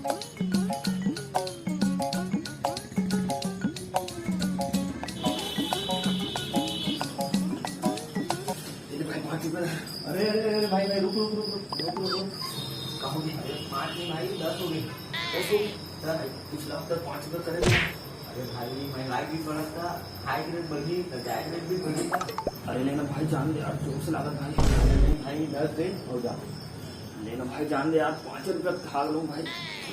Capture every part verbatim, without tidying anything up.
ये ले भाई, पाँच रुपए। अरे, अरे, अरे, भाई, भाई, रुक, रुक, रुक, रुक, रुक, रुक, रुक। कहाँ हो गई? अरे, पाँच नहीं भाई, दस हो गई। दस हो गई? दस, कुछ लाभ तो पाँच रुपए करे ना। अरे भाई, महंगाई भी बढ़त था, खाए के रेट बढ़ी, तो जाए के रेट भी बढ़ी। अरे लेना भाई, जान दे यार, जोर से लागत भाई। अरे नहीं भाई, दस दे और जा। लेना भाई, जान दे यार, पाँच रुपया खा लो भाई।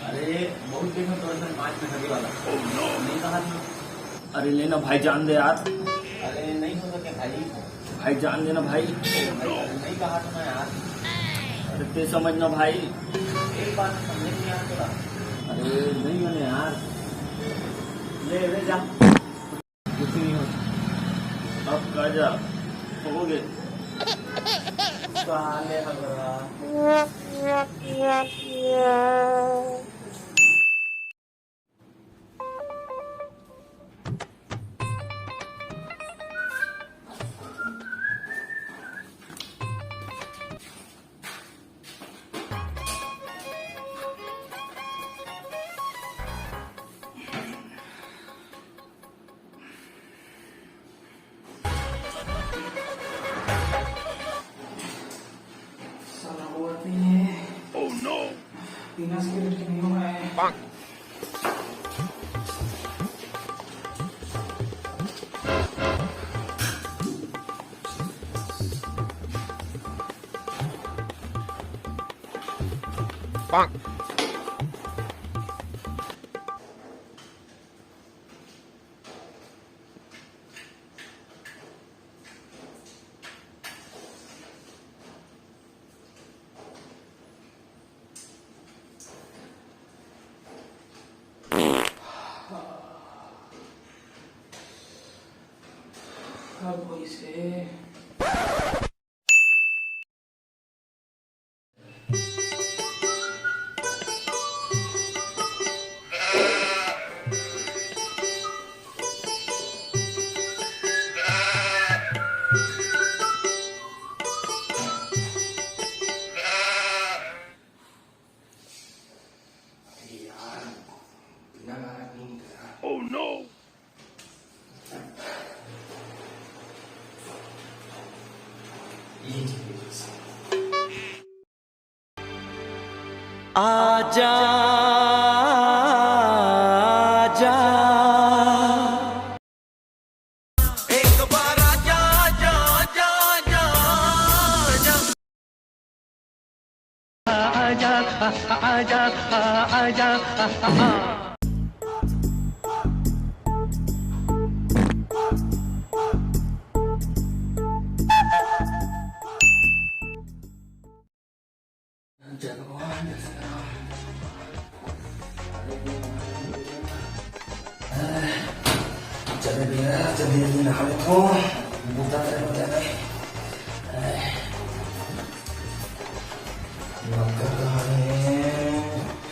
अरे बहुत दिन में तो पाँच में खरीदे वाला। नहीं कहा था। अरे लेना भाई, जान दे यार। अरे नहीं हो सके भाई। भाई जान देना भाई। नहीं कहा था मैं यार। अरे ते समझना भाई। एक बात समझ नहीं आ रहा। अरे नहीं मैंने यार। ले ले जा। कुछ नहीं हो। अब का जा। हो गए। साले हगरा। साला वो आती है। Oh no! पीनस के लड़के नहीं हो रहा है। अब वही से। अरे यार, बिना गाना नहीं निकल रहा। Oh no! आजा, आजा। एक बार आजा, आजा, आजा, आजा, आजा। आजा, आजा, आजा। जल्दी, जल्दी, जल्दी नहा लेता हूँ। बूता करे हो जाए। मक्का कहाँ है?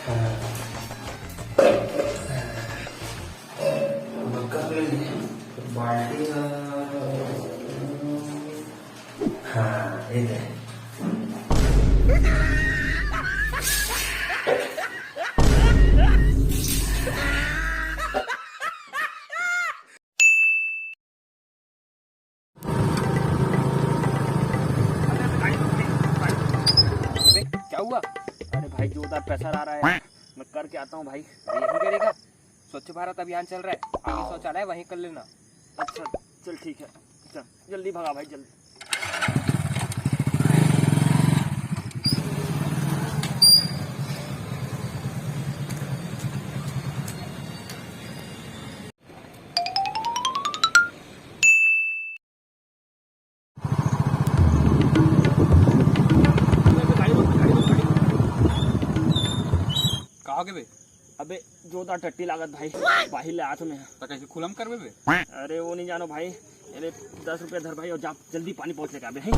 हाँ। मक्का मिल गया। बाल्टी का। हाँ, ये दे। अबे, क्या हुआ? अरे भाई, जोरदार प्रेशर आ रहा है, मैं करके आता हूँ भाई। यही करेगा, स्वच्छ भारत अभियान चल रहा है, ये शौचालय वहीं कर लेना। अच्छा, चल ठीक है, चल जल्दी भगा भाई, जल्दी। कहाँ के बे? अबे, जोरदार टट्टी लागत भाई, बाहिर ले आत में। तो कैसे खुलम करबे बे? अरे, वो नहीं जानो भाई। अरे, दस रुपया धर भाई, और जा जल्दी पानी पहुंच लेके आबे, हैं?